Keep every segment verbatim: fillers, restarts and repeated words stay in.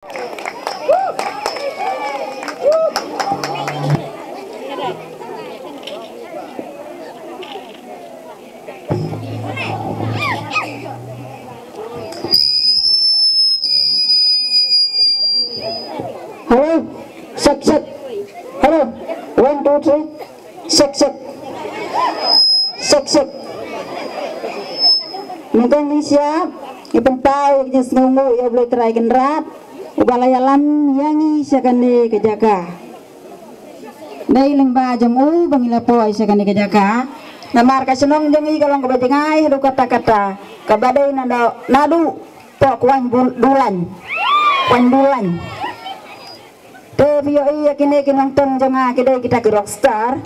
Hello, check, check. Hello, one, two, three. Check, check. Check, check. Mynta ngi shah, ngi pynpaw ïa ka jingsngewnguh ïa U Blei Trai Kynrad uba la ïalam ïa ngi sha kane ka jaka. Dei lyngba jong u ba ngi la poi sha kane ka jaka. Namar ka shnong jong ngi ka long kaba jngai haduh katta katta, kaba dei naduh, naduh pok Waiñ Bul-, Dulaiñ. Waiñ Dulaiñ. Te phi ïohi ïa kine ki nongtem jong nga ki dei kita ki rockstar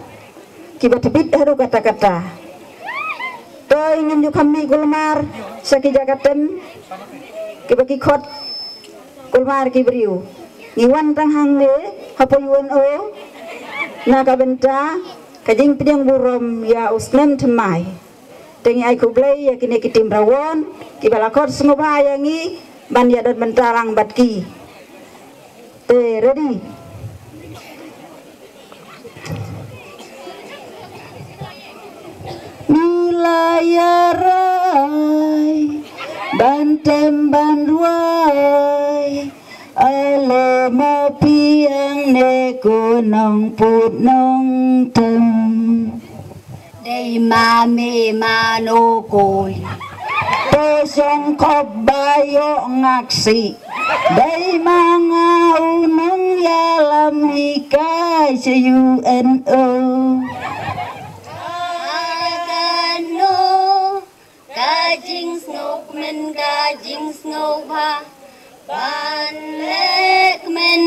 kiba tbit haduh katta katta. Te ngin ju kham mih kulmar sha ki jaka tem kiba ki khot kulmar ki briew. Ngi wan tang hangne hapoh U N O na ka bynta ka jingpdiang burom ïa u snem thymmai. Te ngi ai khublei ïa kine ki team Rawon kiba la khot sngewbha ïa ngi ban ïa don bynta lang bad ki. Te ready. Ngi la ïa rai ban tem ban rwai. Ale ma phi hangne ko nongput nongtem. Dei ma me mano koli. To shong khop ba ïoh ngak shi. Dei ma nga u nongïalam hikai sha U N O. Kano ka jingsngewkmen ka jingsngewbha. Ban leh kmen,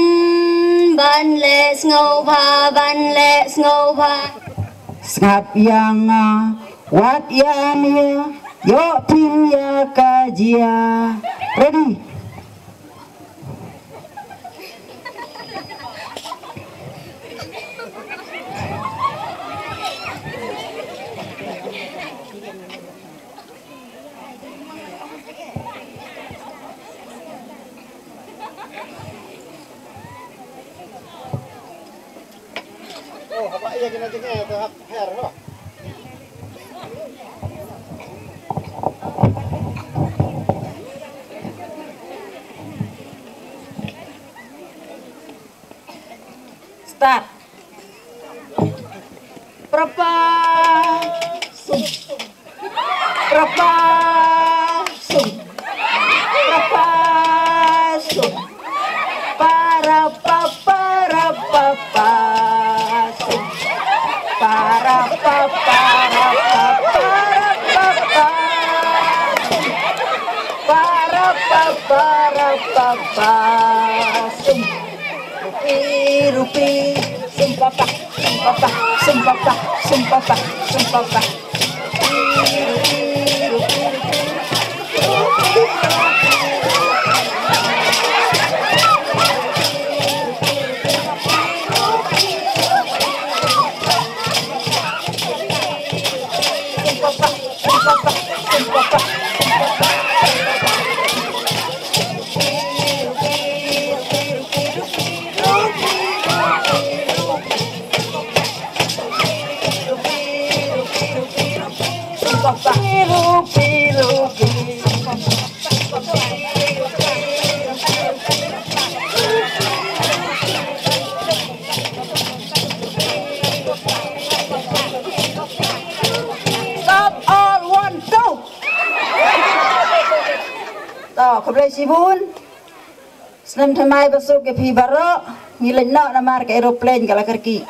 ban leh sngewbha, ban leh sngewbha. Sngap ïa nga, wat ïa me, ïoh phin ïa ka jia. Ready? Oh, haba ïa kine jingeh te hap her ho. Start. Prapa sum. Prapa sum. Prapa sum. Para pa para pa pa sum. Para pa para pa para pa pa sum. Para pa para pa pa sum. Rupi, rupi, sumpapa, sumpapa, sumpapa, sumpapa, sumpapa. Sumpapa, sumpapa, sumpapa, sumpapa. Stop all, one, two. To, khublei shibun. Snem thymmai basuk ïa phi baroh, ngi leit noh namar ka aeroplane ka la kyrkieh.